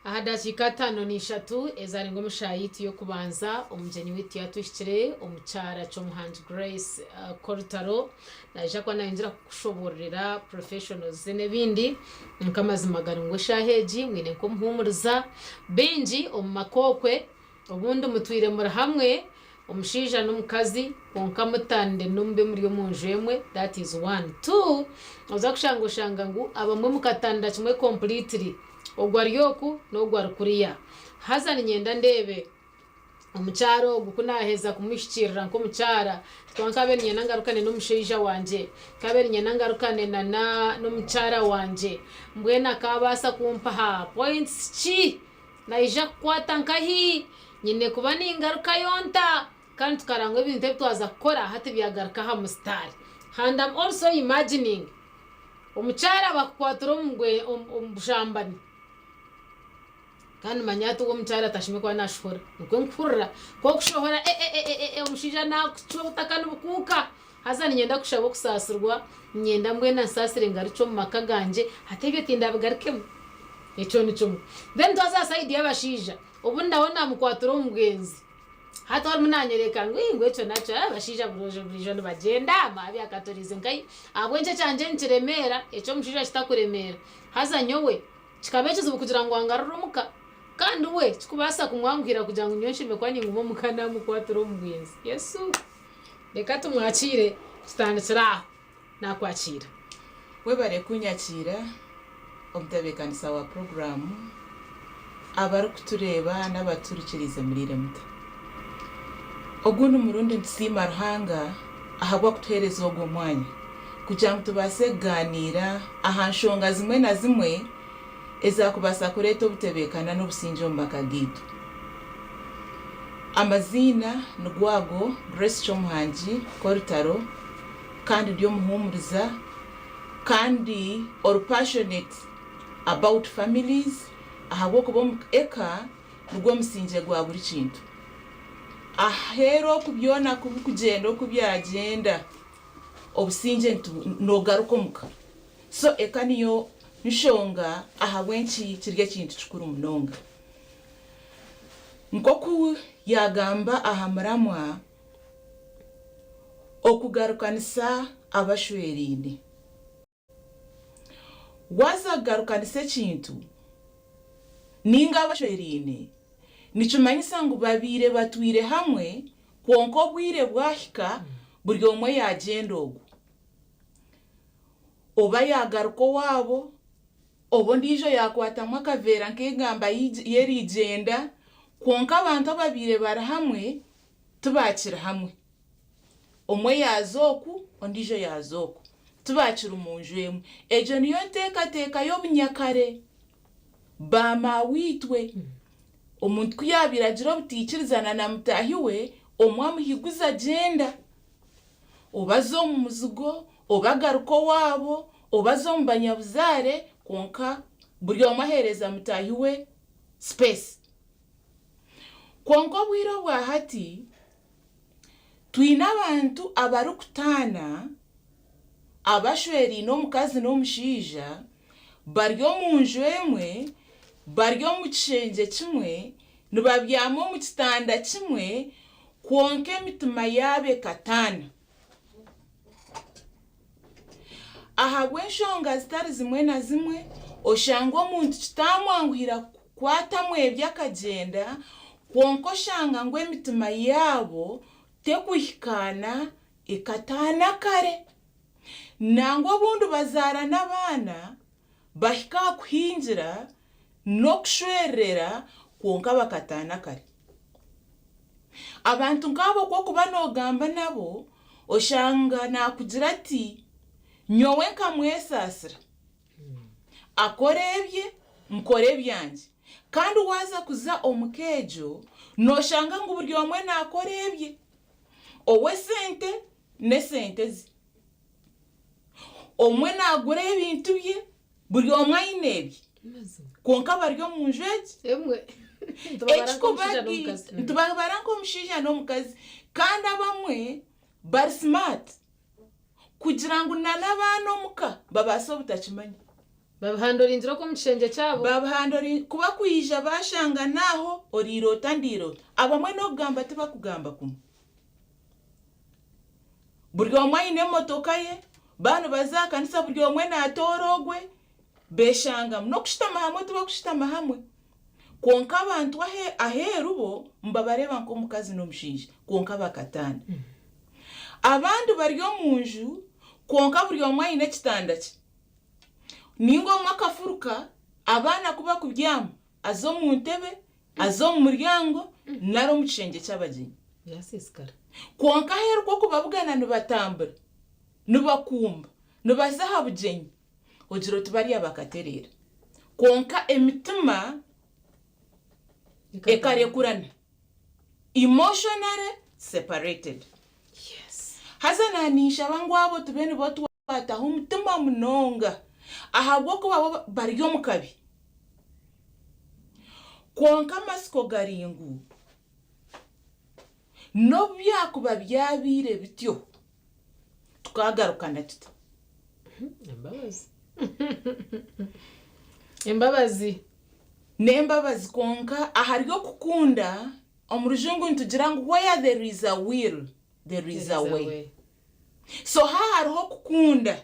Aha dakiika 53 ezarenga omu shaaha yaitu y'okubanza, omugyenyi waitu yaatuhikire, omukyara Kyomuhangi Grace Korutaro naija kuba nayongyera kukushoboororera professionals ze n'ebindi. Nk'amazima gari ngu eshaaha egi mwine nk'omuhuumuriza. Baingi omu maka okwe obundi mutwire muri hamwe omushaija n'omukazi kwonka mutandire n'omube muri omu nju emwe that is one. Two, oza kushanga oshanga ngu abamwe mukatandira kimwe completely. Ogu ari oku n'ogu ari kuriya. Haza niinyenda ndeebe omukyara ogu ku naaheza kumuhikiirira nk'omukyara, kwonka nkaabaire niinyenda ngarukane n'omushaija wangye, nkaabaire niinyenda ngarukane na n'omukyara wangye, mbwenu akaabaasa kumpa ha points ki? Naija kukwata nkahi? Nyine kuba ningarukayo nta? Kandi tukarangwa ebintu ebi twaza kukora hati byagaruka aha musitaari. And am also imagining Omukyara bakukwatira omu bushambani kandi manya hati we omukyara tashemereire kuba nashohora nikwo nkuhurira ku okushohora eh omushaija nakucwa obutaka nibukuuka haza niinyenda kushaba okusaasirwa niinyenda mbwenu ansaasire ngarukye omu maka gangye hati ebyo tindabigarukemu ekyo ni kimwe. Then twaza aha sayidi y'abashaija obundi nawe namukwatira omu bwenzi. Hati orimu naanyoreka ngu ngu ekyo nakyo abashaija buriijo nibagyenda maabi akatoriize nkahi ahabw'enki ekyangye nikiremeera eky'omushaija kitakuremeera haza nyowe kikaba ekizibu kugira ngu angarure omuka kandi we kikubaasa kumwanguhira kugira ngu nyowe nshemeriire kuba ninguma omuka naamukwatira omu bwenzi. Yesu! Reka tumwakiire tutandikire aho. Naakwakiira. Webare kunyakiira omutebeekanisa wa puroguraamu, abarikutureeba n'abatuhurikiriize muriire muta? Ogundi murundi nitusiima Ruhanga ahabw'okutuheereza ogu omwanya kugira ngu tubaase kugaaniira aha nshonga zimwe na zimwe ezaakubaasa kureeta obutebeekana n'obusingye omu maka gaitu. Amaziina nigo ago, Grace Kyomuhangi, Korutaro, kandi ndi omuhuumuriza kandi ori passionate about families ahabw'okuba omu eka nigwo musingye gwa buri kintu. Aheeru oku byona ku bikugyenda oku byagyenda obusingye nogaruka omuka. So eka niyo nshonga ahabw'enki kiri ekintu kikuru munonga. Nk'oku yaagamba aha muramwa, Okugarukanisa abashweraine. Waaza kugarukanisa ekintu nainga abashweraine, nikimanyisa ngu babaire batwire hamwe kwonka obwire bwahika buri omwe yaagyenda ogwo. Oba yaagaruka owaabo, oba ondiijo yaakwatamu akaveera nk'egamba y'erigyenda, kwonka abantu ababaire bari hamwe Tibaakiri hamwe. Omwe yaaza oku, ondiijo yaaza oku. Tibaakiri mu nju emwe. Egyo niyo nteekateeka y'obunyakare. Baamaawiitwe, omuntu ku yaabaire agira obutaikirizana na mutaahi we, omwe amuhiguza agyenda. Oba aza omu muzigo, oba agaruka owaabo, oba aza omu banyabuzaare, kwonka buri omwe aheereza mutaahi we space. Kwonka obwire obwa hati, twine abantu abarikutaana abashweraine omukazi n'omushaija bari omu nju emwe, bari omu kishengye kimwe, nibabyama omu kitanda kimwe kwonka emitima yaabo ekataana. Ahabw'enshonga zitari zimwe na zimwe, oshanga omuntu kitaamwanguhira kukwatamu ebye akagyenda, kwonka oshanga ngu emitima yaabo tekuhikaana ekataana kare. Nangwa obundi bazaara n'abaana, bahika aha kuhingira n'okushwererera kwonka bakataana kare. Abantu nk'abo ku orikuba noogamba nabo, oshanga naakugira ati, Nyowe nkamwesaasira. Akora ebye, nkora ebyangye. Kandi waaza kuza omu ka egyo, nooshanga ngu buri omwe naakora ebye. Ow'esente n'esente ze. Omwe naagura ebintu bye, Buri omwe aine ebye, kwonka bari omu nju egi. Emwe. Nitubabara nk'omushaija n'omukazi. Nitubabara nk'omushaija n'omukazi. Kandi abamwe bari smart kugira ngu na n'abaana omuka babaase obutakimanya. Babihandoringire okwo omu kishengye kyabo. Babihandoringire, ku bakwija bashangana aho, oriiroota ndiiroota. Abamwe n'okugamba tibakugamba kumwe. Buri omwe aine emotoka ye, baaba nibaza aha kanisa buri omwe naatoora ogwe, beeshangamu. N'okushutama hamwe tibakushutama hamwe. Kwonka abantu ahe aheeru bo nibabareeba nk'omukazi n'omushaija kwonka bakataana. Abandi bari omu nju kwonka buri omwe aine ekitanda kye. Nainga omwe akafuruka abaana ku bakubyama aza omu ntebe, aza omu muryango nari omu kishengye ky'abagyenyi. Byasiisikara. Kwonka aheeru ku okubabugana nibatambura, nibakumba, nibaza aha bugyenyi, ogira oti bariya bakatereera. Kwonka emitima ekarekurana, emotionally separated. Yes. Haza naninshaba ngu abo tube nibo twataho omutima munonga ahabw'okuba bo bari omu kabi. Kwonka amatsiko gari ngu n'obu byakuba byabaire bityo, Tukagarukana tuta? Embabazi. Embabazi. N'embabazi kwonka ahari okukunda, omu rujungu nitugira ngu where there is a will, there is a way. So ha hariho okukunda,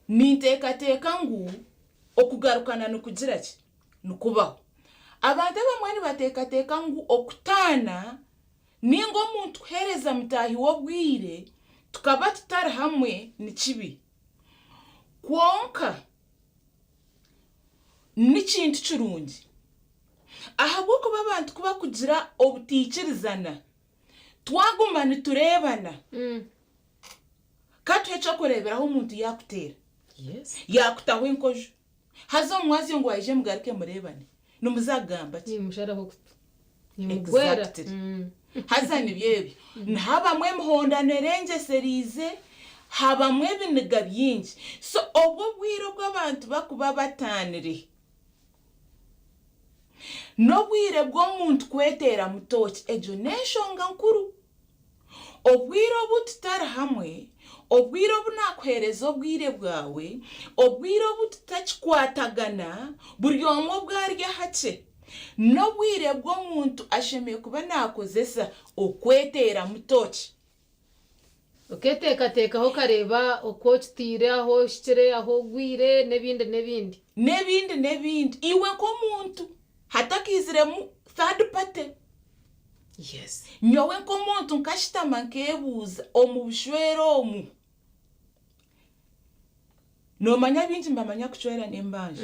ninteekateeka ngu okugarukana nikugira ki? Nikubaho. Abantu abamwe nibateekateeka ngu okutaana Nainga omuntu kuheereza mutaahi we obwire tukaba tutari hamwe ni kibi. Kwonka ni kintu kirungi ahabw'okuba abantu ku bakugira obutaikirizana, twaguma nitureebana, ka tuhe eky'okureeberaho omuntu yaakuteera, yaakutaho enkojo, Haza omu mwazyo ngu aije mugaruke mureebane, nimuza kugamba ki? Nimusharaho okutu. Nimugwera. Exactly. Haza nibyo ebyo. Nihabamu emihondano erengyesereize, habamu ebiniga bingi. So obwo obwire obu abantu bakuba bataanire, n'obwire bw'omuntu kweteeramu tooki. Egyo n'enshonga nkuru. Obwire obu tutari hamwe, obwire obu naakuheereza obwire bwawe, obwire obu tutakikwatagana, buri omwe obu ari aha kye, n'obwire bw'omuntu ashemereire kuba naakozesa okweteeramu tooki. Okeeteekateekaho okareeba oku okitaire, ahu ohikire, ahu ogwire, n'ebindi n'ebindi. N'ebindi n'ebindi. Iwe nk'omuntu hatakaiziremu third party. Yes. Nyowe nk'omuntu nkashutama nkebuuza omu bushwere omu, noomanya baingi nibamanya kucwerana embanja.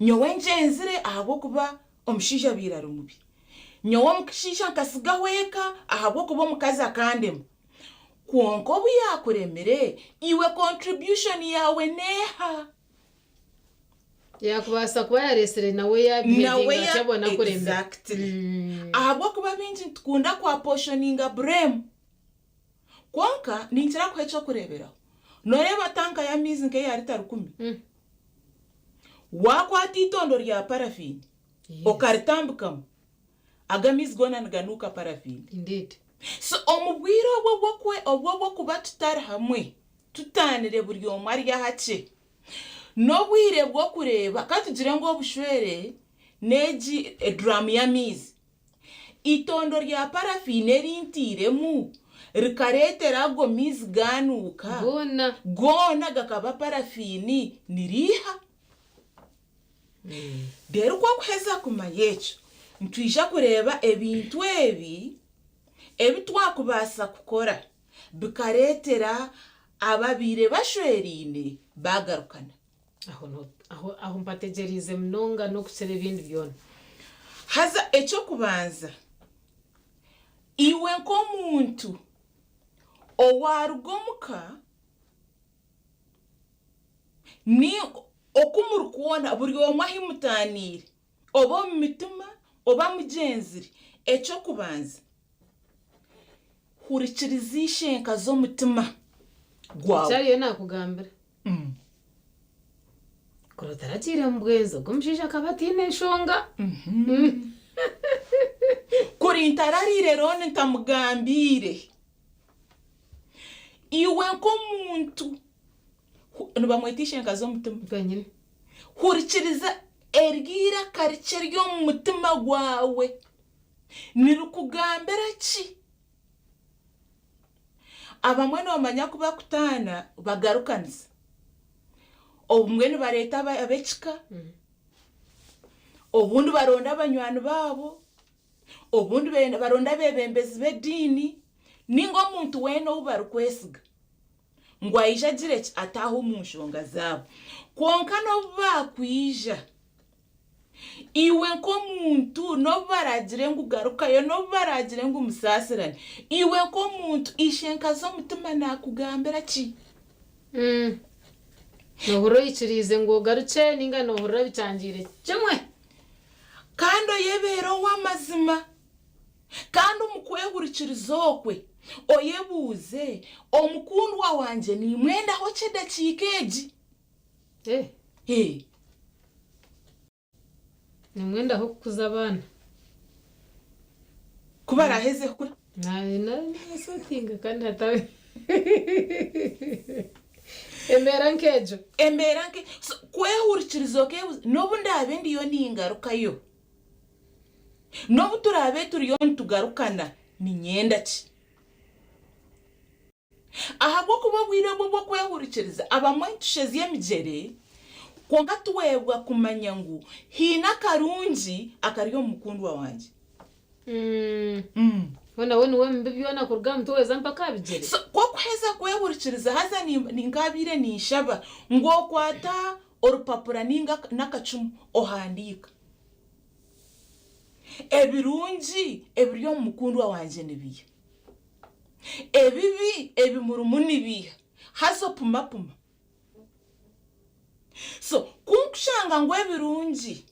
Nyowe ngyenzire ahabw'okuba omushaija abaire ari mubi. Nyowe omushaija nkasigaho eka ahabw'okuba omukazi akandema. Kwonka obu yaakuremire, iwe contribution yaawe n'eha? Yaakubaasa kuba yaareetsire nawe yaabihevinga atyo abone kuremera. Exactly. Ahabw'okuba baingi nitukunda ku apportioninga blame. Kwonka ninkira kuha eky'okureeberaho. Nooreeba tanka y'amaizi nk'eya rita rukumi? Waakwata eitondo rya parafiini okaritambikamu, ago amaizi goona niganuuka parafiini. Indeed. So omu bwire obwo obwo obw'okuba tutari hamwe, tutaanire buri omwe ari aha kye, N'obwire bw'okureeba, ka tugire ngu obushwere n'egi eduraamu y'amaizi. Eitondo rya parafiini eri ntairemu rikareetera ago maizi gaanuuka, Goona. goona gakaba parafiini niriiha? Reero ku orikuheza kumanya ekyo, nitwija kureeba ebintu ebi ebi twakubaasa kukora bikareetera ababaire bashweraine baagarukana. Aho no, aho, aho mpategyereize munonga n'okukira ebindi byona. Haza eky'okubanza, iwe nk'omuntu owaaruga omuka, ni oku murikuwona buri omwe ahi mutaaniire, oba omu mitima oba mugyenzire, eky'okubanza, Hurikiriza ishenka z'omutima gwawe. Eki ariyo naakugambira. Kuri otaragiire mu bwenzi, ogwo omushaija akaba ataine nshonga. Kuri ntarariire rooni ntamugambiire. Iwe nk'omuntu, nibamweta ishenka z'omutima. Wenyine. Hurikiriza eryo iraka rikye ry'omu mutima gwawe. Nirikugambira ki? Abamwe noomanya ku bakutaana bagarukanisa. Obumwe nibareeta ab'ekika, obundi baronda banywani baabo, obundi baronda abeebembezi b'ediini, nainga omuntu weena ou barikwesiga ngu aije agire ki? Ataahe omu nshonga zaabo. Kwonka n'obu baakwija, iwe nk'omuntu n'obu baraagire ngu garukayo, n'obu baraagire ngu musaasirane, iwe nk'omuntu ishenkazi omutima naakugambira ki? Noohurira oikiriize ngu ogarukye nainga noohurira bikyangiire kimwe? Kandi oyebeere ow'amazima. Kandi omu kwehurikiriza okwe, oyebuuze, Omukundwa wangye nimwendaho ki edakiika egi? Eh. Nimwendaho kukuza abaana. Ku baraaheze kukura. Nayesotinga kandi hatabe embeera nk'egyo. Embeera nke so kwehurikiriza okebuuza n'obu ndaabe ndiyo ningarukayo, n'obu turaabe turiyo nitugarukana niinyenda ki? Ahabw'okuba obwire obu obw'okwehurikiriza abamwe nitushezya emigyere, kwonka twebwa kumanya ngu haine akarungi akari omu mukundwa wangye. Hoona we niwe mubi byona kuruga aha mutwe weza mpaka aha bigyere. So, ku okuheza kwehurikiriza haza nkaabaire ninshaba ngu okwata orupapura nainga n'akacumu ohandiika. Ebirungi ebiri omu mukundwa wangye nibiiha? Ebibi ebi murimu nibiiha? Haza opumapuma. So, ku nkushanga ngu ebirungi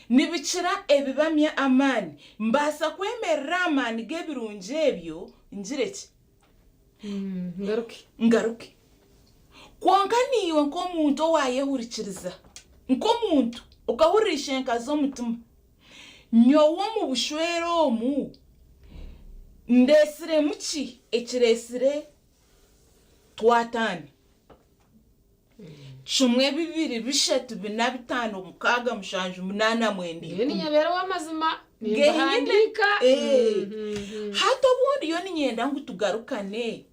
nibikira ebibamya amaani, mbaasa kwemerera aha maani g'ebirungi ebyo ngire ki? Ngaruke. Ngaruke. Kwonka naiwe nk'omuntu owaayehurikiriza, nk'omuntu okahurira ishenkazi omutima, Nyowe omu bushwere omu ndeetsiremu ki ekireetsire twataana? Kimwe, bibiri, bishatu, bina, bitaano, mukaaga, mushanju, munaana, mwenda, Nyowe ikumi. ninyebeera ow'amazima, Genyine. nimbihandiika. Eh. Hati obundi yo niinyenda ngu tugarukane,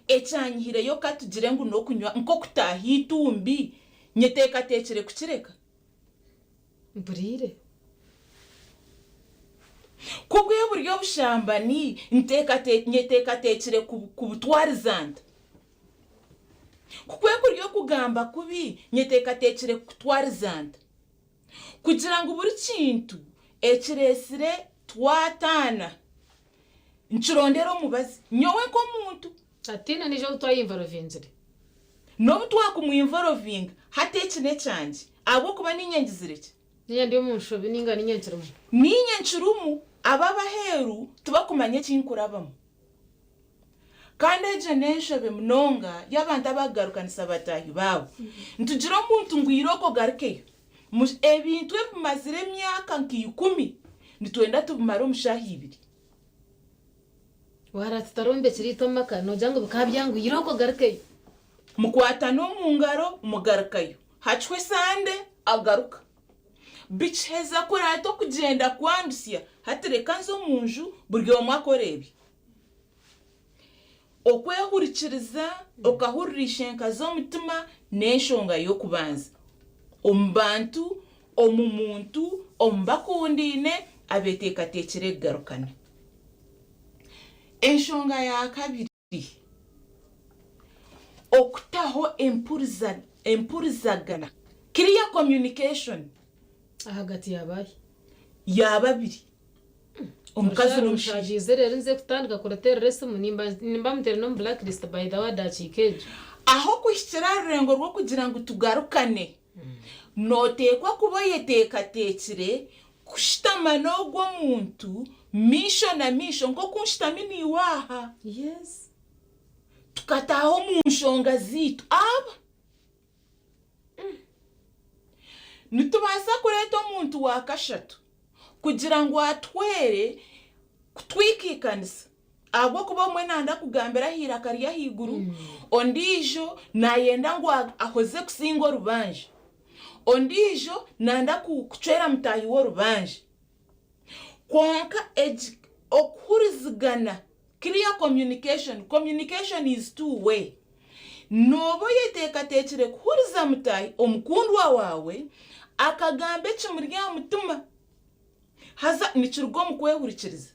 ekyanyihireyo ka tugire ngu n'okunywa nk'okutaaha eitumbi, nyeteekateekire kukireka? Mpuriire. Ku bwe buri obushambani, nyeteekateekire kubutwariza nta? Ku kwe kuri okugamba kubi, nyeteekateekire kukutwariza nta? Kugira ngu buri kintu ekireetsire twataana, nkirondere omubazi, nyowe nk'omuntu. Hatiine n'eija ou twayinvorovingire. N'obu twakumwinvorovinga, hati eki n'ekyangye, ahabw'okuba niinye ngizire ki? Niinye ndi omu nshobi nainga niinye nkirimu? Niinye nkirimu, abo ab'aheeru tibakumanya eki nkurabamu. Kandi egyo n'enshobe munonga y'abantu abakugarukanisa bataahi baabo. Nitugira omuntu ngu irooko ogarukeyo. Ebintu ebimazire emyaka nka ikumi nitwenda tubimare omu shaaha ibiri. Waara tutarombekire itwe amaka noogira ngu bikaba byanguhire okwo ogarukeyo. Mukwatana omu ngaro mugarukayo. Hacwa esande agaruka. Bikiheza kuraata okugyenda kwandusya hati reka nze omu nju buri omwe akore ebye. Okwehurikiriza okahurira ishenkazi omutima n'enshonga y'okubanza omu bantu, omu muntu, omu bakundaine abeteekateekire kugarukana. Enshonga ya kabiri, okutaho empurizagana, clear communication. Ahagati ya baahi? Ya babiri, omukazi n'omushaija. Omushaija reero nze kutandika kurateerera esimu nimba muteire n'omu blacklist by the way dakiika egyo. Aho kuhikira aha rurengo rw'okugira ngu tugarukane, nooteekwa kuba oyeteekateekire Kushutama n'ogwo muntu maisho na maisho nk'oku nshutami naiwe aha. Yes. Tukataaha omu nshonga zaitu. Aba. Nitubaasa kureeta omuntu wa kashatu kugira ngu atuhwere kutwikiikanisa ahabw'okuba omwe nayenda kugambira aha iraka ry'ahaiguru, ondiijo nayenda ngu ahoze kusinga orubanja. Ondiijo nayenda kucwera mutaahi we orubanja. Kwonka egi okuhurizigana, clear communication, communication is two way. Nooba oyeteekateekire kuhuriza mutaahi omukundwa waawe akagamba ekimuri aha mutima. Haza nikiruga omu kwehurikiriza.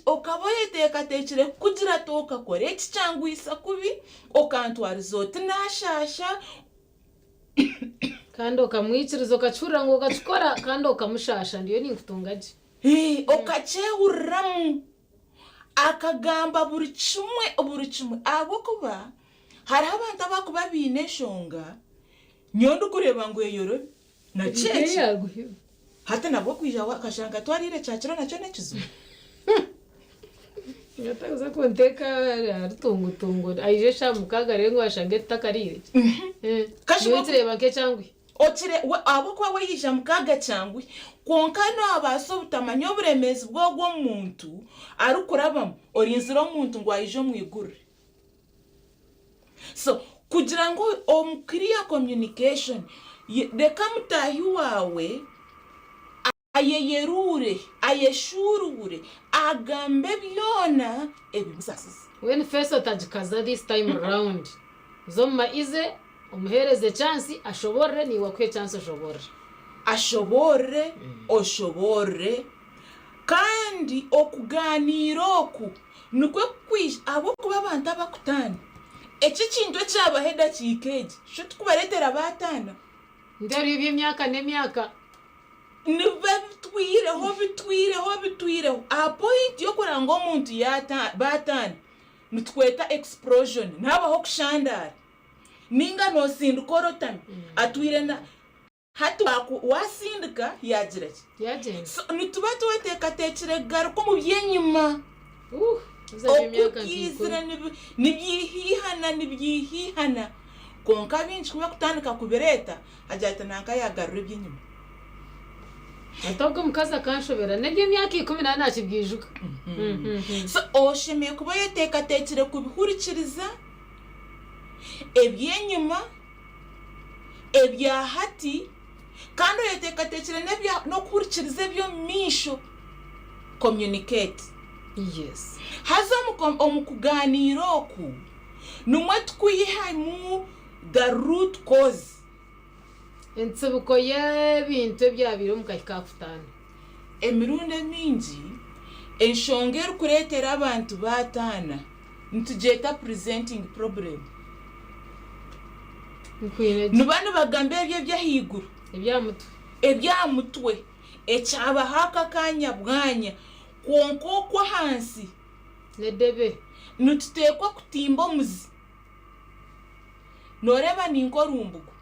Okaba oyeteekateekire kukugira ati okakora eki kyangwisa kubi, okantwariza oti naashaasha. Kandi okamwikiriza okakihurira ngu okakikora kandi okamushaasha ndiyo ninkutunga gye. Okakyehuriramu. Akagamba buri kimwe buri kimwe ahabw'okuba hariho abantu abarikuba baine enshonga nyowe ndikureeba ngu eyorobi nakyo eki. Hati nabwo kwija akashanga twariire kyakiro nakyo n'ekizibu. Atakuza kunteeka aha rutungutungu aije eshaaha mukaaga reero ngu ashange tutakariire. Nyowe nkireeba nk'ekyanguhi. Okire ahabw'okuba we yaija mukaaga kyanguhi. Kwonka noobaasa obutamanya oburemeezi bw'ogwo omuntu arikurabamu orinzire omuntu ngu aije omwigurire. So kugira ngu omu clear communication reka mutaahi waawe ayeyeruure, ayeshuuruure, agambe byona ebimusaasize. When face otagikaza this time round oze omu maize omuhereze chance ashoborore naiwe akuhe chance oshoborore. Ashoborore oshoborore kandi okuganiira oku nikwo kukwija ahabw'okuba abantu abakutaana eki ekintu ekyabaho edakiika egi sho tikubareetera baataana. Ndeeba eby'emyaka n'emyaka. Nibiba bitwireho bitwireho bitwireho aha point y'okureba ngu omuntu baataana nitukweta explosion nihabaho okushandaara ninga noosindika orotami atwire na Hati waasindika yaagira ki? Yaagyenda. So nituba tweteekateekire kugaruka omu by'enyima. Uuh, haza by'emyaka Oku nka byaizire ikumi. nibyihaihana nibyihaihana. Kwonka baingi ku barikutandika kubireeta, agira ati nanka yaagarura eby'enyima. Hati ogwo omukazi akanshobera n'eby'emyaka ikumi naaba naakibyijuka. So oshemereire kuba oyeteekateekire kubihurikiriza, eby'enyima. ebya hati, kandi oyeteekateekire n'okuhurikiriza eby'omu maisho. Communicate. Yes. Haza omu kugaaniira oku, nimwo tukwihamu the root cause. Entsibuko y'ebintu ebyabaire omu kahika akutaano. Emirundi emingi, enshonga erikureetera abantu baataana nitugyeta presenting problem. Nkwine gye. Niba nibagamba ebyo eby'ahaiguru. Eby'aha mutwe. Eby'aha mutwe. Ekyabaho aka akaanya bwanya. Kwonka okwo ahansi. N'edebe. Nituteekwa kutimba omuzi. Nooreeba ni nk'orumbugu.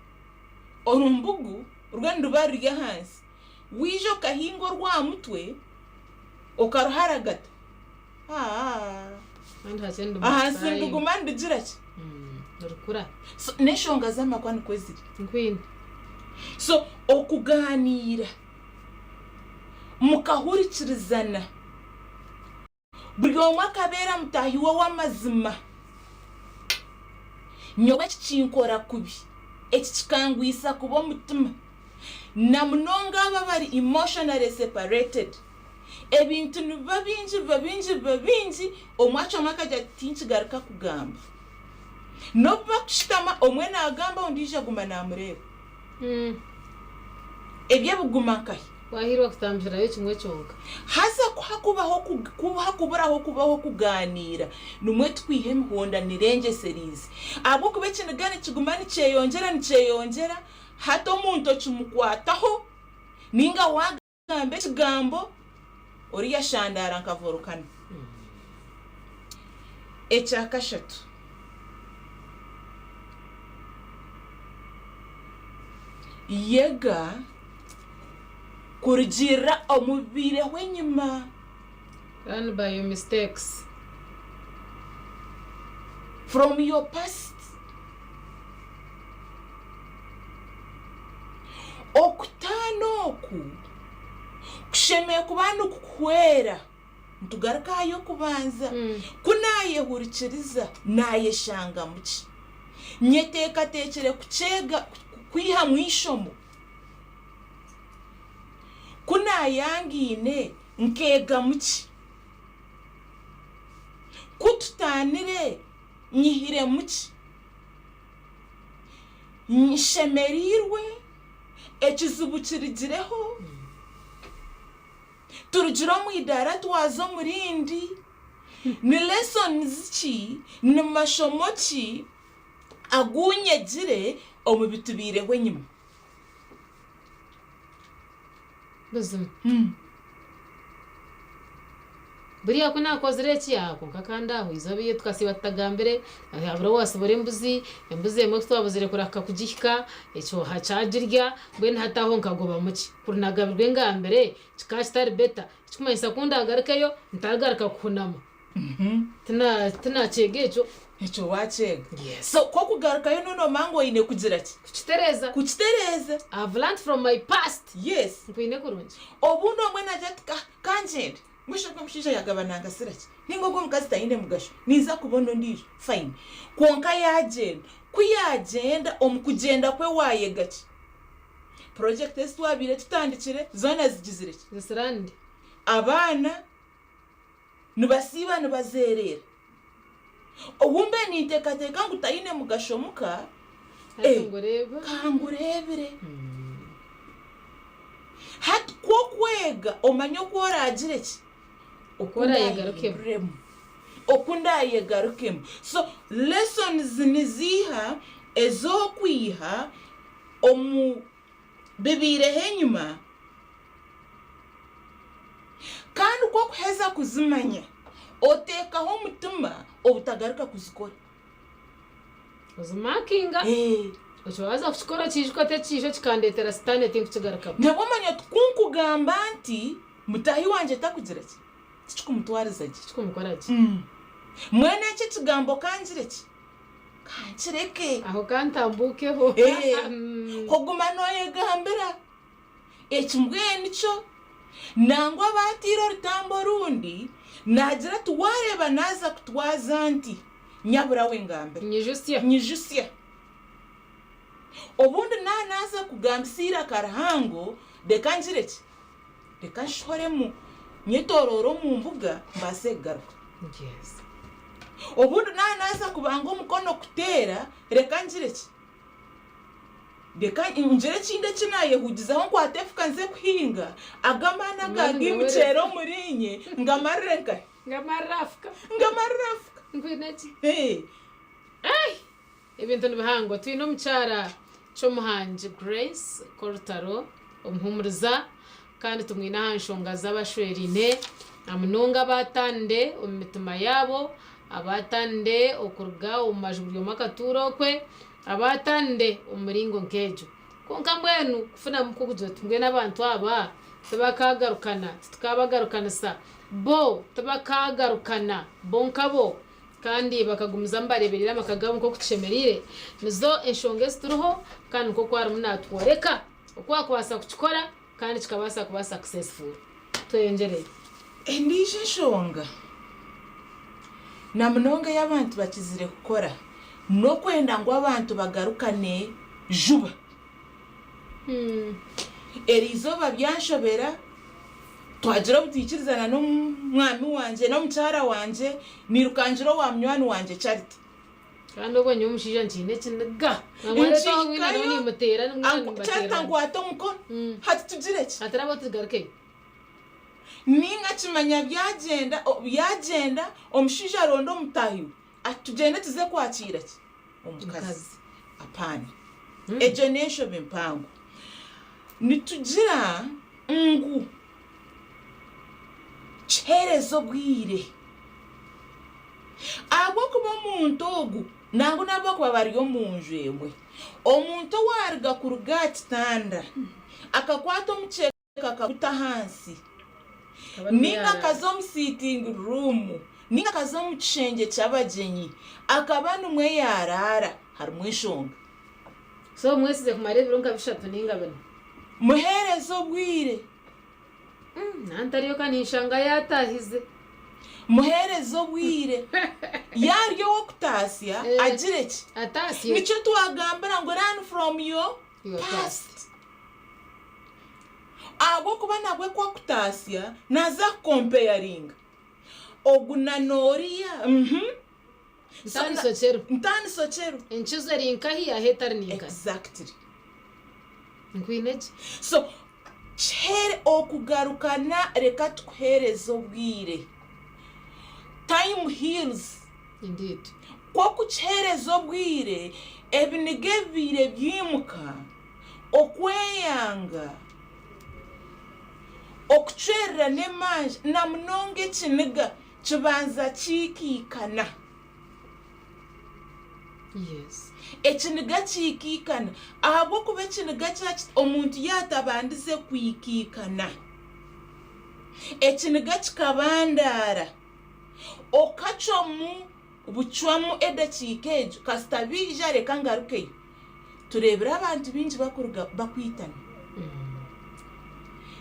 Orumbugu rwo niruba ruri ahansi. Waija okahinga orw'aha mutwe okaruharagata. Kandi hakye nduma Ahansi kutaayo. niruguma nirugira ki? Nirukura. So n'enshonga z'amakwa nikwo ziri. Nkwine. So okugaaniira mukahurikirizana, buri omwe akabeera mutaahi we ow'amazima. Nyowe eki kinkora kubi, eki kikangwisa kubi omutima. Na munonga abo abari emotionally separated. Ebintu nibiba bingi, biba bingi, biba bingi, omwe acwamu akagira ati tinkigaruka kugamba. N'obu bakushutama, omwe naagamba ondiijo aguma naamureeba. Ebyo biguma nkahi? Waahirwa kutambukirayo kimwe kyonka. Haza ku hakubaho ku hakuburaho kubaho okugaaniira, nimwo tukwiha emihondano erengyesereize. Ahabw'okuba ekiniga nikiguma nikyeyongyera nikyeyongyera, hati omuntu okimukwataho, nainga waagamba. Gamba ekigambo oriya shandaara nka volcano. Ekya kashatu, yega kurugiirira omu bibaireho enyima. Learn by your mistakes. From your past. Okutaana oku kushemereire kuba nikukuhwera. Nitugaruka aha y'okubanza. Ku naayehurikiriza, naayeshangamu ki? Nyeteekateekire kukyega, kwihamu eishomo? Ku naayangaine, nkeegamu ki? Ku tutaanire, nyihiremu ki? Nshemereirwe? Ekizibu kirigireho? Turugire omu idaara twaza omu rindi? Ni lessons ki, ni mashomo ki agu nyegire omu bitubaireho enyima? Buzima. Buriya ku naakozire eki, aa kwonka kandi aho eizooba ei tukasiiba tutagambire, habura owaasibura embuzi, embuzi emwe ku twabuzire kurahuka kugihika, ekyoha kyagirya, mbwenu hati aho nkagobamu ki? Kuri naagabirwe ngambire, kikaba kitari better. Ekirikumanyisa ku ndaagarukeyo, ntarigaruka kuhunama. Tinaakyega ekyo. Ekyo waakyega. Yes. So ku okugarukayo n'o noomanya ngu oine kugira ki? Kukitereeza. Kukitereeza. I have learnt from my past. Yes. Nkwine kurungi. Obundi omwe naagira ati, Ka, ka ngyende. Mbwenu shi ogwo omushaija yaagaba nangasira ki? Nainga ogwo omukazi taine mugasho. Ninza kubona ondiijo. Fine. Kwonka yaagyenda. Ku yaagyenda, omu kugyenda kwe waayega ki? Purojekiti ezi twabaire tutandikire zoona zigizire ki? Zisirande. Abaana nibasiiba nibazeereera. Obu mbe ninteekateeka ngu taine mugasho muka, Hati ngu oreebe. Ka ngureebire. Hati ku okwega omanye oku oraagire ki? Oku oraayegarukemu. Oku ndaayegarukemu. So lessons niziiha ez'okwiha omu bibaireho enyima? Kandi ku okuheza kuzimanya, oteekaho omutima obutagaruka kuzikora. Ozimakinga. Ekyo waaza kukikora okiijuka oti ekiijo kikandeetera sitaane tinkukigarukamu. Nabwo omanya oti ku nkugamba nti mutaahi wangye takugira ki, tikikumutwariza gye. Tikikumukora gye. Mbwenu eki ekigambo ka ngire ki, ka nkireke. Aho ka ntambuukeho. Oguma nooyegambira. Eki mbwenu kyo, nangwa abaataire orutambi orundi, naagira ati, Waareeba naaza kutwaza nti, nyabura we ngambira. Nyijutsya. Nyijutsya. Obundi naaba naaza kugambisa eiraka rihango, reka ngire ki? Reka nshohoremu, nyetooroore omu mbuga, mbaase kugaruka. Yes. Obundi naaba naaza kubanga omukono kuteera, reka ngire ki? Reka ngire ekindi eki naayehugizaho nkwate efuka nze kuhinga, ago amaani agaagaimukyera omuriinye ngamarire nkahi? Ngamarire aha fuka. Ngamarire aha fuka. Nkwine ki? Ebintu ni bihango. Twine omukyara Kyomuhangi Grace Korutaro, omuhumuriza kandi tumwine aha nshonga z'abashweraine na munonga abaataanire omu mitima yaabo, abaataanire okuruga omu maju buri omwe akatuura okwe, abaataanire omu miringo nk'egyo. Kwonka mbwenu kufunamu kugira oti mbwenu abantu aba tibakaagarukana, titukabagarukanisa, bo tibakaagarukana bo nkabo kandi bakagumizamu bareebereire amaka gaabo nk'oku kishemereire, nizo enshonga ezi turiho kandi nk'oku arimu naatworeka oku waakubaasa kukikora. Kandi kikabaasa kuba successful. Tweyongyereyo. Endiijo enshonga, na munonga ei abantu bakizire kukora, n'okwenda ngu abantu bagarukane juba. Eri izooba byanshobera, twagira obutaikirizana n'omwami wangye n'omukyara wangye, nairukangira owa munywani wangye Charity. Kandi obwo nyowe omushaija nkiine ekiniga. Nangwa reero aho mbwenu Nkihikayo, nimuteera mbwenu Charity nibateerana. ankwata omukono, hati tugire ki? Hati raba tugarukeyo. Ninga kimanya byagyenda, byagyenda, omushaija aronda omutaahi we, ati tugyende tuze kwakiira ki? Omukazi. Omukazi. Apaana. Egyo n'enshobe mpango. Nitugira ngu kiheereze obwire. Ahabw'okuba omuntu ogu nangwa n'abu bakuba bari omu nju emwe, omuntu owaaruga kuruga aha kitanda akakwata omukyeka akaguta ahansi, nainga akaza omu siitingi ruumu, nainga akaza omu kishengye ky'abagyenyi akaba nimwo yaaraara, harimu enshonga. So mwesize kumara ebiro nka bishatu nainga bina. Muheereze obwire. Nanti ariyo ka ninshanga yaataahize. Muheereze obwire. Yaarya ow'okutaasya, agire ki? Ataasye. Nikyo twagambira ngu learn from your Your past. past. Ahabw'okuba nabwe ku akutaasya, naaza kukompeyaringa. Ogu na n'oriya, uhmm. So Ntaaniso kyeru. Ntaaniso kyeru. Enkizo eri nkahi ahu etari ni nkahi. Exactly. Nkwine gye. So kihere okugarukana reka tukuhereze obwire. Time heals. Indeed. Ku okukihereza obwire ebiniga ebibaire byimuka, okweyanga, okucwererana emanja namunonga ekiniga Kibanza kiikaikana. Yes. Ekiniga kiikaikana ahabw'okuba ekiniga kya omuntu yaatabandize kwikaikana, ekiniga kikabandaara, okacwamu bucwamu edakiika egyo kasita baija reka ngarukeyo. Tureebire abantu baingi bakuruga bakwitana.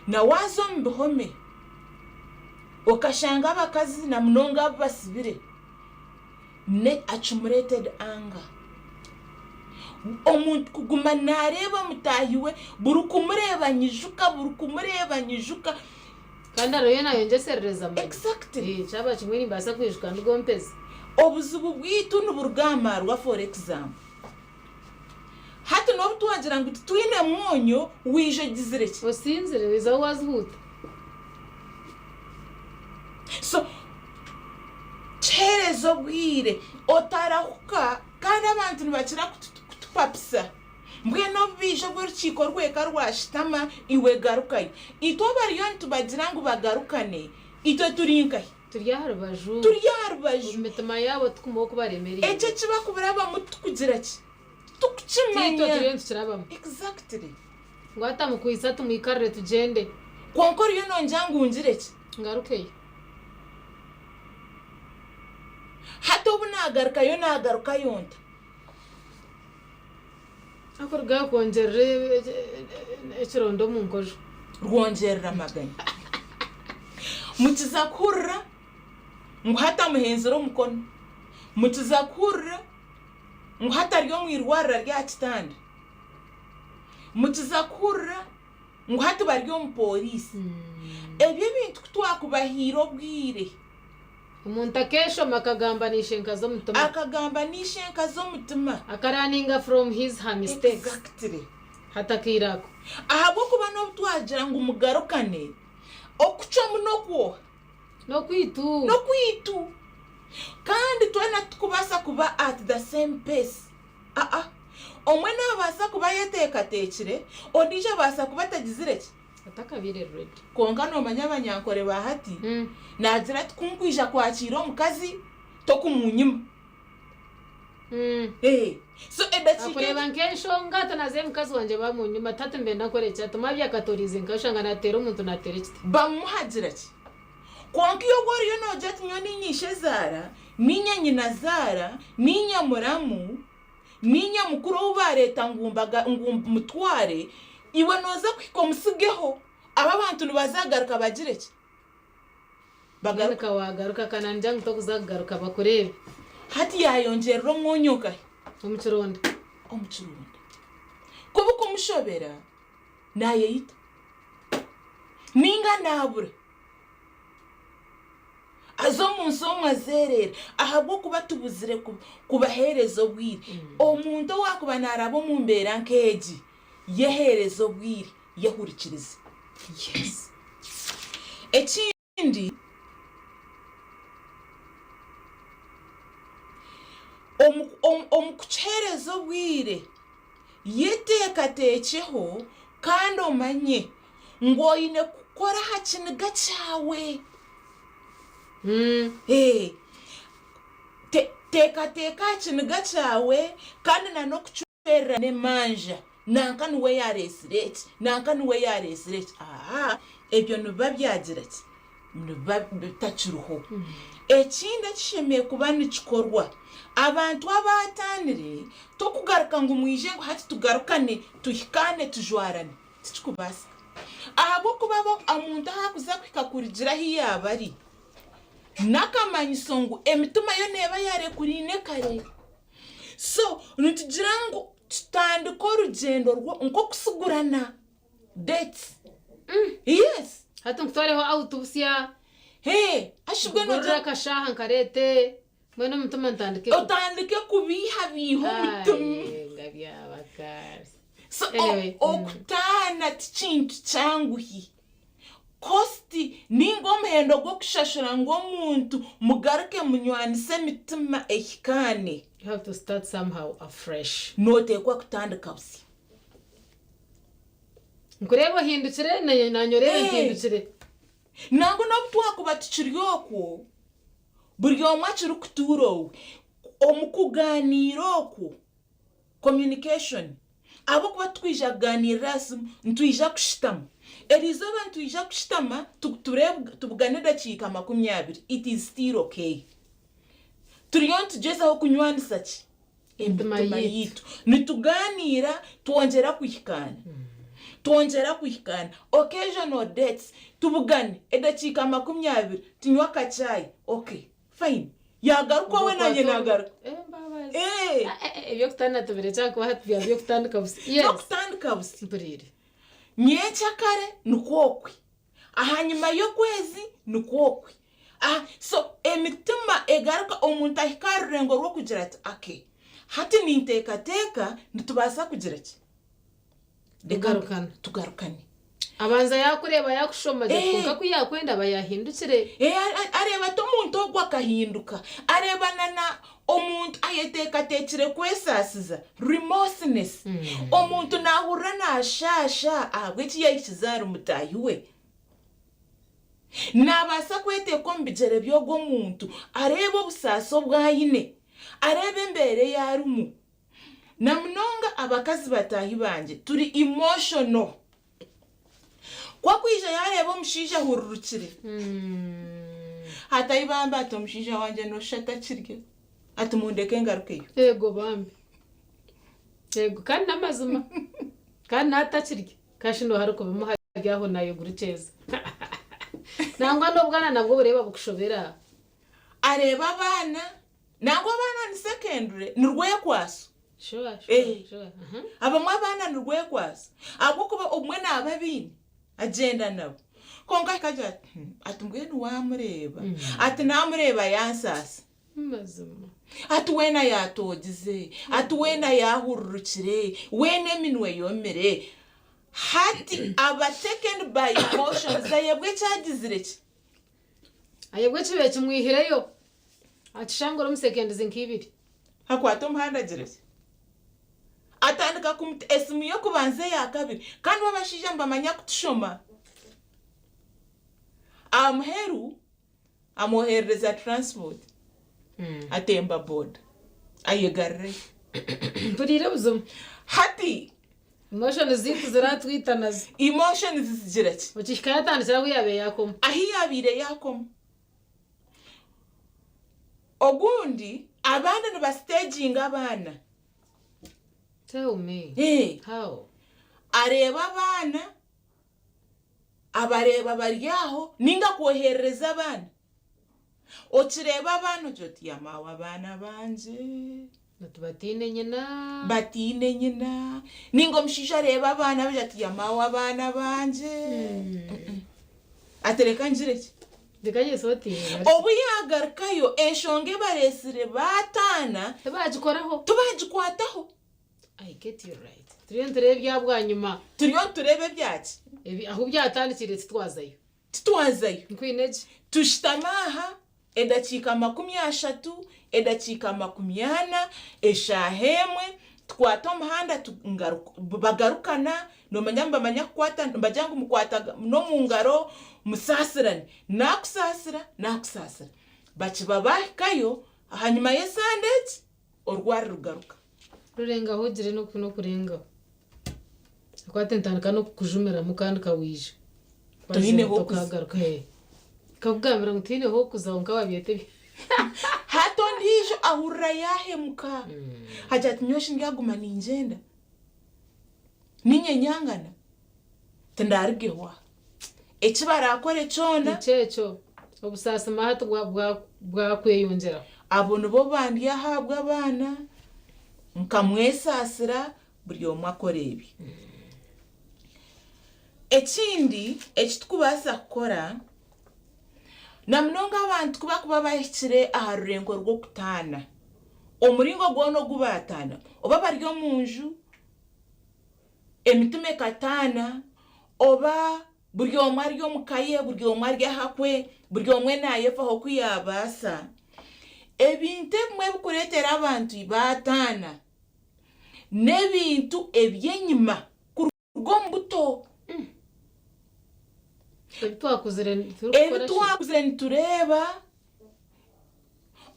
Na waaza omu bihome okashanga abakazi na munonga abu basibire ne accumulated anger. Omuntu kuguma naareeba mutaahi we buri kumureeba nyijuka buri kumureeba nyijuka. Kandi ariyo naayongyeserereza manya. Exactly. Kyaba kimwe nimbaasa kwijuka ndigompeza. Obuzibu bwaitu niburuga aha maarwa for example. Hati n'obu twagira ngu titwine mwonyo, waija ogizire ki? Osinzire, waizaho waazihuuta. So, kiheereze obwire, otarahuka kandi abantu nibakira kutupapisa. Mbwenu obu baija obu orukiiko rw'eka rwashutama, iwe garukayo. Itwe abariyo nitubagira ngu bagarukane, itwe turi nkahi? Turi aha rubaju. Turi aha rubaju. Omu mitima yaabo tikumaho oku baremereirwe. Ekyo eki bakubirabamu titukugira ki? Titukukimanya. Tiitwe turiyo nitukirabamu. Exactly. Ngu atamukwitse ati mwikarire tugyende. Kwonka oriyo nongira ngu ngire ki? Ngarukeyo. Hati obu naagarukayo naagarukayo nta? Akuruga aha kwongyerera ekironda omu nkojo. Rwongyerera amaganya. Mukiza kuhurira ngu hati amuhenzire omukono. Mukiza kuhurira ngu hati ari omu irwariro ari aha kitanda. Mukiza kuhurira ngu hati bari omu pooriisi. Ebyo ebintu ku twakubahaire obwire. Omuntu akeeshoma akagamba na ishenka z'omutima. Akagamba na ishenka z'omutima. Akaraninga from his her mistakes. Exactly. Hati akaire ako. Ahabw'okuba n'obu twagira ngu mugarukane, okucwamu n'okwoha? N'okwaitu. N'okwaitu. Kandi twena titukubaasa kuba at the same pace. Aa. Omwe naabaasa kuba ayeteekateekire, ondiijo abaasa kuba atagizire ki? Atakabaire ready. Kwonka noomanya abanyankore ba hati, naagira ati, Ku nkwija kwakiira omukazi, tokumunyima. So edakiika Akureeba nk'enshonga ati nazeyo omukazi wangye bamunyima, ati hati nibenda nkore ki? Ati mabya akatoriize nkahe oshanga naateera omuntu naateera ekiti. Bamuhagira ki? Kwonka iwe obu oriyo noogira ati, Nyowe niinye ishezaara, niinye nyinazaara, niinye muramu, Niinye mukuru ou baareeta ngu ngu mmutware, iwe nooza kuhika omutsigeho. Aba abantu nibazagaruka bagire ki? Mbwenu ka waagaruka ka naangira ngu tokuza kugaruka bakureebe. Hati yaayongyerera omwonyo nkahi? Omu kironda. Omu kironda. Ku bikumushobera, naayeyita. Nainga naabura. Aza omu nsi omwe azeereera ahabw'okuba tubuzire kubaheereza obwire. Omuntu owaakuba naaraba omu mbeera nk'egi, yeheereze obwire, yehurikirize. Ekindi, omu kukiheereza obwire, yeteekateekyeho kandi omanye ngu oine kukora aha kiniga kyawe. Teekateeka aha kiniga kyawe kandi na n'okucwererana emanja. Nanka niwe yaareetsire eki, nanka niwe yaareetsire eki. Aa, ebyo nibiba byagira ki? Nibiba bitakiriho. Ekindi ekishemereire kuba nikikorwa, abantu abaataanire, t'okugaruka ngu mwije ngu hati tugarukane, tuhikaane, tujwarane. Tikikubaasika. Ahabw'okuba bo omuntu ahu arikuza kuhika kurugira ahu yaaba ari. N'akamanyiso ngu emitima yo neeba yaarekuriine kare. So nitugira ngu tutandike orugyendo rwo nk'okusigurana dates. Yes. Hati nkutwareho out busya. Hee, ashibwe Nkugurire nogira akashaaha nkareete, mbwenu omutima ntandike ku. Otandike kubeihabeiha omutima. Aye nga byaba kare. So Anyway. okutaana ti kintu kyanguhi. Cost ninga omuhendo gw'okushashura ngu omuntu mugaruke munywanise emitima ehikaane. You have to start somehow afresh. Noteekwa kutandika busya. Nkureeba ohindukire nanye oreebe mpindukire. Nangwa n'obu twakuba tukiri okwo, buri omwe akirikutuura owe, omu kugaaniira okwo, communication, ahabw'okuba titwija kugaaniirira aha simu, nitwija kushutama. Eriizooba nitwija kushutama tubugane edakiika 20, it is still okay. Turiyo nitugyezaho kunywanisa ki? Emitima Emitima yaitu. yaitu. Nitugaaniira twongyera kuhikaana. Twongyera kuhikaana. Occasional dates, tubugane edakiika 20, tunywe akachai, okay, fine. Yaagaruka owe naanye naagaruka. Embabazi. Eh. Ah, eh, eh, eby'okutandika tubirekye ahakuba hati byaba by'okutandika busya. Yes. N'okutandika busya. Mpuriire. Nyenkyakare nikwo okwe. Ahanyima y'okwezi nikwo okwe. Aha, so emitima egaruka omuntu ahika aha rurengo rw'okugira ati okay, hati ninteekateeka nitubaasa kugira ki? Reka Tugarukane. tugarukane. Abanza yaakureeba yaakushoma gye Eh. kwonka ku yaakwenda aba yaahindukire. Eh, areeba ati omuntu ogu akahinduka. Areeba na na omuntu ayeteekateekire kwesaasiza, remorseness. Omuntu naahurira naashaasha ahabw'eki yaahikize ahari mutaahi we. Naabaasa kweteeka omu bigyere by'ogwo muntu areebe obusaasi obu aine, areebe embeera ei arimu. Na munonga abakazi bataahi bangye turi emotional. Ku akwija yaareeba omushaija ahururukire, hati aibambe ati omushaija wangye nooshusha atakirya, ati mundeke ngarukeyo. Eego bambi. Eego kandi n'amazima. Kandi naatakirya. Kashi nooha arikubimuha ari aho naayegurikyeza. Nangwa n'obwana nabwo obureeba bukushobera. Areeba abaana, nangwa abaana ni secondary, ni rwekwaso. Sure, sure, Eh. sure. Aha. Abamwe abaana ni rwekwaso ahabw'okuba obumwe naaba abaine agyenda nabo. Kwonka akagira ati hmm, ati mbwenu waamureeba, ati naamureeba yansaasa. Mazima. Ati weena yaatoogize, ati weena yaahururukire, weena eminwe yomire. Hati aba taken by emotions ayebwa eki agizire ki? Ayebwa ekibaire kimwihireyo, akishangura omu seconds nka ibiri. Akwata omuhanda agira ki? Atandika kumuta esimu y'okubanza eya kabiri. Kandi bo abashaija nibamanya kutushoma. Aha muheru Amwoherereza transport atemba boda ayegarurayo. Mpuriire buzima. Hati. Emotions zaitu ziratwita nazo. Emotions zigira ki? Okihika yatandikira ahu yabaire yakoma. Ahu yabaire yakoma. Ogundi abandi niba staginga abaana. Tell me. How? Areeba abaana. Abareeba bari aho ninga kwoherereza abaana. Okireeba abaana ogira oti yamaawe abaana bangye. Oti bataine nyina. Bataine nyina. Ninga omushaija areeba abaana be agira ati yamaawe abaana bangye. Ati reka ngire ki? Reka nyesotinge. Obu yaagarukayo enshonga ebareetsire baataana. Tibaagikoraho. Tibaagikwataho. I get you right. Turiyo nitureeba ebya bwanyima. Turiyo nitureeba ebya ki? Ebi ahu byatandikire titwazayo. Titwazayo. Nkwine gye. Tushutame aha edakiika 30, edakiika 40, eshaaha emwe, tukwate omuhanda bagarukana, noomanya nibamanya kukwata, nibagira ngu mukwata n'omu ngaro musaasirane. Naakusaasira, naakusaasira. Bakiba baahikayo, ahanyima y'esande egi, Orwari rugaruka. Rurengaho ogire n'okurengaho. Ahakuba ntandika n'okukujumiramu kandi kawaija. Toine h'okuza. Tokagaruka. Nkakugambira ngu tihaine h'okuza kwonka wabyeta ebya. Hati ondiijo ahurira yaahemuka. Agira ati nyowe shi ndyaguma ningyenda? Niinye nyangana? Tindarugeho aha. Eki baraakore kyona. Nikyo ekyo. Obusaasi hati bwakweyongyeraho. Abo nibo bandi ahabw'abaana, nkamwesaasira buri omwe akora ebye. Ekindi eki turikubaasa kukora, na munonga abantu ku barikuba bahikire aha rurengo rw'okutaana, omuringo gwona ogu baataana, oba bari omu nju, emitima ekataana, oba buri omwe ari omu ka ye, buri omwe ari aha kwe, buri omwe naayefaho oku yaabaasa, ebintu ebimwe ebirikureetera abantu baataana n'ebintu eby'enyima kuruga omu buto. Ebi twakuzire turikukora Ebi ki? twakuzire nitureeba,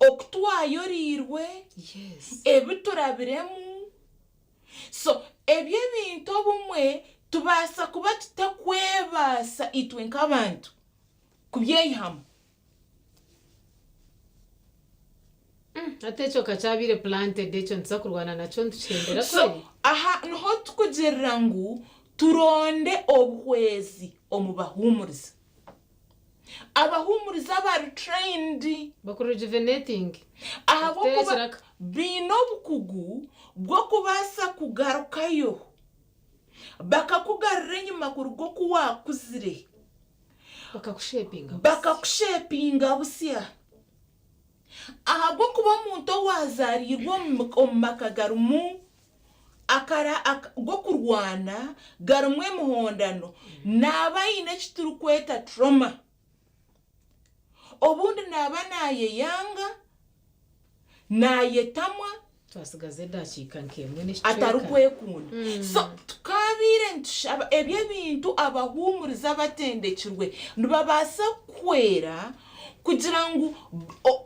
oku twayoriirwe, ebi turabiremu. So ebyo ebintu obumwe tubaasa kuba tutakwebaasa itwe nk'abantu kubyeyihamu. Hati ekyo ka kyabaire planted ekyo nituza kurwana nakyo nitukihendera So kweri? aha niho tukugirira ngu turonde obuhwezi omu bahuumuriza. Abahuumuriza abari trained. Baku rejuvenating. Ahabw'okuba Bakuteera ekiraka. baine obukugu bw'okubaasa kugarukayo bakakugarura enyima kuruga oku waakuzire. Bakakushepinga busya. Bakakushepinga busya. Ahabw'okuba omuntu owaazaariirwe omu maka garimu akara g'okurwana, garimu emihondano, naaba aine eki turikweta trauma. Obundi naaba naayeyanga, naayetamwa. Twatsigaza edakiika nk'emwe n'ekicweka. Atarikwekunda. So tukaabaire nitushaba ebyo ebintu abahuumuriza abatendekirwe nibabaasa kukuhwera kugira ngu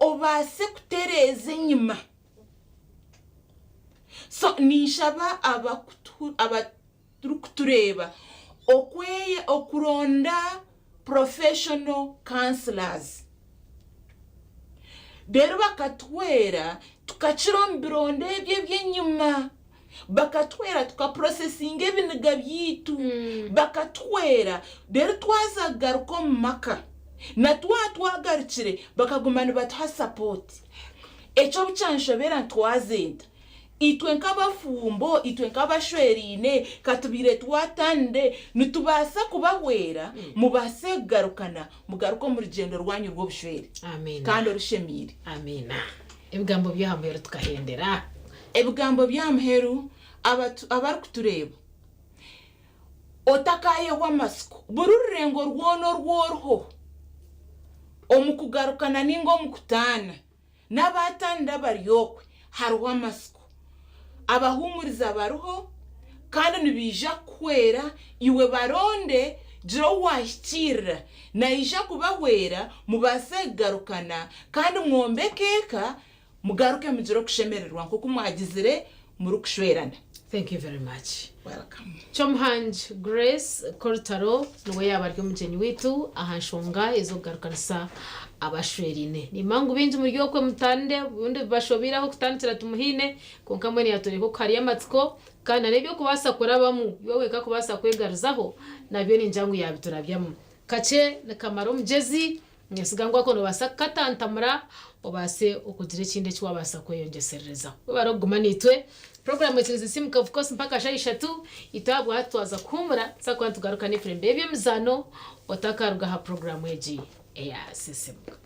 obaase kutereeza enyima. So ninshaba abarikutureeba okuronda professional counsellors reero bakatuhwera tukakira omu bironda ebyo eby'enyima, bakatuhwera tukapurosesinga ebiniga byaitu, bakatuhwera reero twaza kugaruka omu maka na twaba twagarukire bakaguma nibatuha sapooti. Ekyo obu kyanshobera ntwaze nta? Itwe nk'abafumbo, itwe nk'abashweraine, ka tubaire twataanire, nitubaasa kubahwera mubaase kugarukana, mugaruke omu rugyendo rwanyu rw'obushwere Amiina. kandi orushemeire. Amiina. Ebigambo by'aha muheru tukahendera. Ebigambo by'aha muheru, abatu, abarikutureeba, otakaayehwa amatsiko. Buri rurengo rwona oru oriho, omu kugarukana nainga omu kutaana, N'abaataanire abari okwe hariho amatsiko. Abahuumuriza bariho, kandi nibaija kukuhwera. Iwe baronde, gira ou waahikiirira. Naija kubahwera mubaase kugarukana kandi mwombeke eka, mugaruke mugire okushemererwa nk'oku mwagizire murikushwerana. Thank you very much. Welcome. Kyomuhangi Grace Korutaro niwe yaaba ari omugyenyi waitu aha nshonga ez'okugarukanisa abashweraine. Nimanya ngu baingi muri okwe mutandire obundi bibashobeire ahu okutandikira timuhaine kwonka mbwenu yatworeka oku hariyo amatsiko kandi na n'eby'okubaasa kurabamu iwe wenka kubaasa kwegaruzaho nabyo ningira ngu yaabiturabyamu. Kakye nikamara omugyezi Niinyesiga ngu ako noobaasa kukatantamura obaase okugira ekindi eki waabaasa kweyongyesererezaho. Webare okuguma naitwe. Puroguraamu ekirize Simuka of course mpaka shaaha ishatu. Itwe ahabwa hati twaza kuhuumura tuza kuba nitugaruka n'efirembe y'eby'emizaano otakaruga aha puroguraamu egi eya Sisimuka.